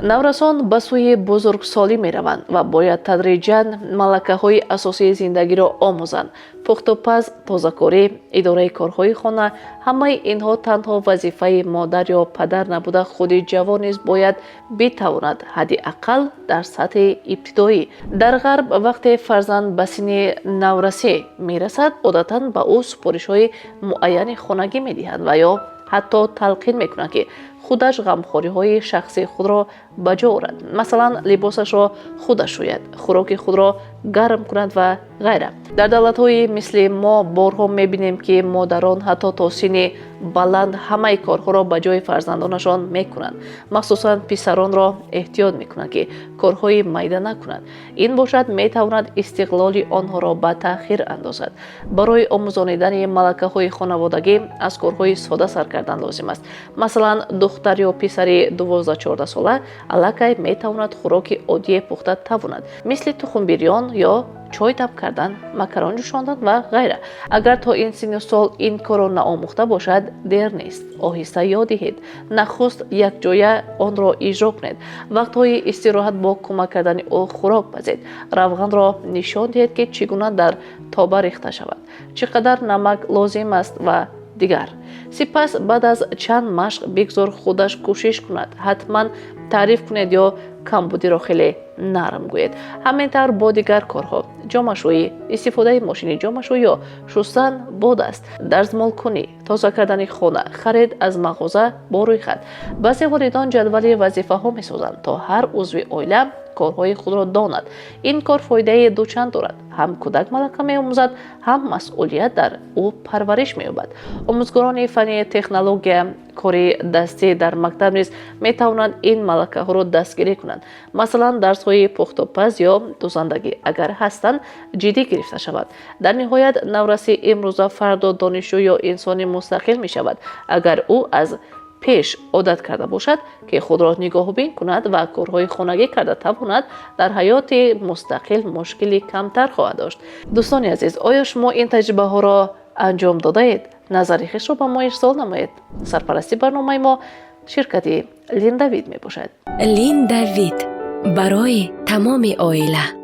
Наврасон ба сӯи бузургсолӣ мераванд ва бояд тадриҷан малакаҳои асосии зиндагиро омӯзанд: пухтупаз, тозакорӣ, идораи корҳои хона. Ҳамаи инҳо танҳо вазифаи модар ё падар набуда, худи ҷавон низ бояд битавонад, ҳадди ақал дар сатҳи ибтидоӣ. Дар Ғарб вақте фарзанд ба синни наврасӣ мерасад, одатан ба ӯ супоришҳои муайяни хонагӣ медиҳанд ва ё ҳатто талқин мекунанд, ки худаш ғамхориҳои шахсии худро ба ҷо орад, масалан, либосашро худаш шӯяд, хӯроки худро гарм кунад ва ғайра. Дар давлатҳои мисли мо борҳо мебинем, ки модарон ҳатто то синни баланд ҳамаи корҳоро ба ҷои фарзандонашон мекунанд. Махсусан писаронро эҳтиёт мекунанд, ки корҳои майда накунанд. Ин бошад, метавонад истиқлоли онҳоро ба таъхир андозад. Барои омӯзонидани малакаҳои хонаводагӣ аз корҳои сода сар кардан лозим аст. Масалан, духтар ё писари 12-14 сола аллакай метавонад хӯроки оддие пухта тавонад, мисли тухмбирён ё чой дам кардан, макарон ҷӯшондан ва ғайра. Агар то ин синну сол ин корро наомӯхта бошад, дер нест, оҳиста ёд диҳед. Нахуст якҷоя онро иҷро кунед. Вақтҳои истироҳат бо кӯмак кардани ӯ хӯрок пазед. Равғанро нишон диҳед, ки чӣ гуна дар тоба рехта шавад, чӣ қадар намак лозим аст ва дигар. Сипас баъд аз чанд машқ бигзор худаш кӯшиш кунад. Ҳатман таъриф кунед ё камбудиро хеле нарм гӯед. Ҳамин тавр бо дигар корҳо: ҷомашӯӣ, истифодаи мошини ҷомашӯӣ ё шустан бо даст, дарзмолкунӣ, тоза кардани хона, харид аз мағоза бо рӯйхат. Баъзе волидон ҷадвали вазифаҳо месозанд, то ҳар узви оила корҳои худро донад. Ин кор фоидаи дучанд дорад: ҳам кӯдак малака меомӯзад, ҳам масъулият дар ӯ парвариш меёбад. Омӯзгорони фанни технология, кори дастӣ дар мактаб низ метавонанд ин малакаҳоро дастгирӣ кунанд. Масалан, дарсҳои пухтупаз ё дӯзандагӣ, агар ҳастанд, ҷиддӣ гирифта шаванд. Дар ниҳоят, навраси имрӯза фардо донишҷӯ ё инсони мустақил мешавад. Агар ӯ аз пеш одат карда бошад, ки худро нигоҳубин кунад ва корҳои хонагӣ карда тавонад, дар ҳаёти мустақил мушкили камтар хоҳад дошт. Дӯстони азиз, оё шумо ин таҷрибаҳоро анҷом додаед? Назари хешро ба мо ирсол намоед. Сарпарасти барномаи мо ширкати «Линдавид» мебошад. «Линдавид» барои тамоми оила.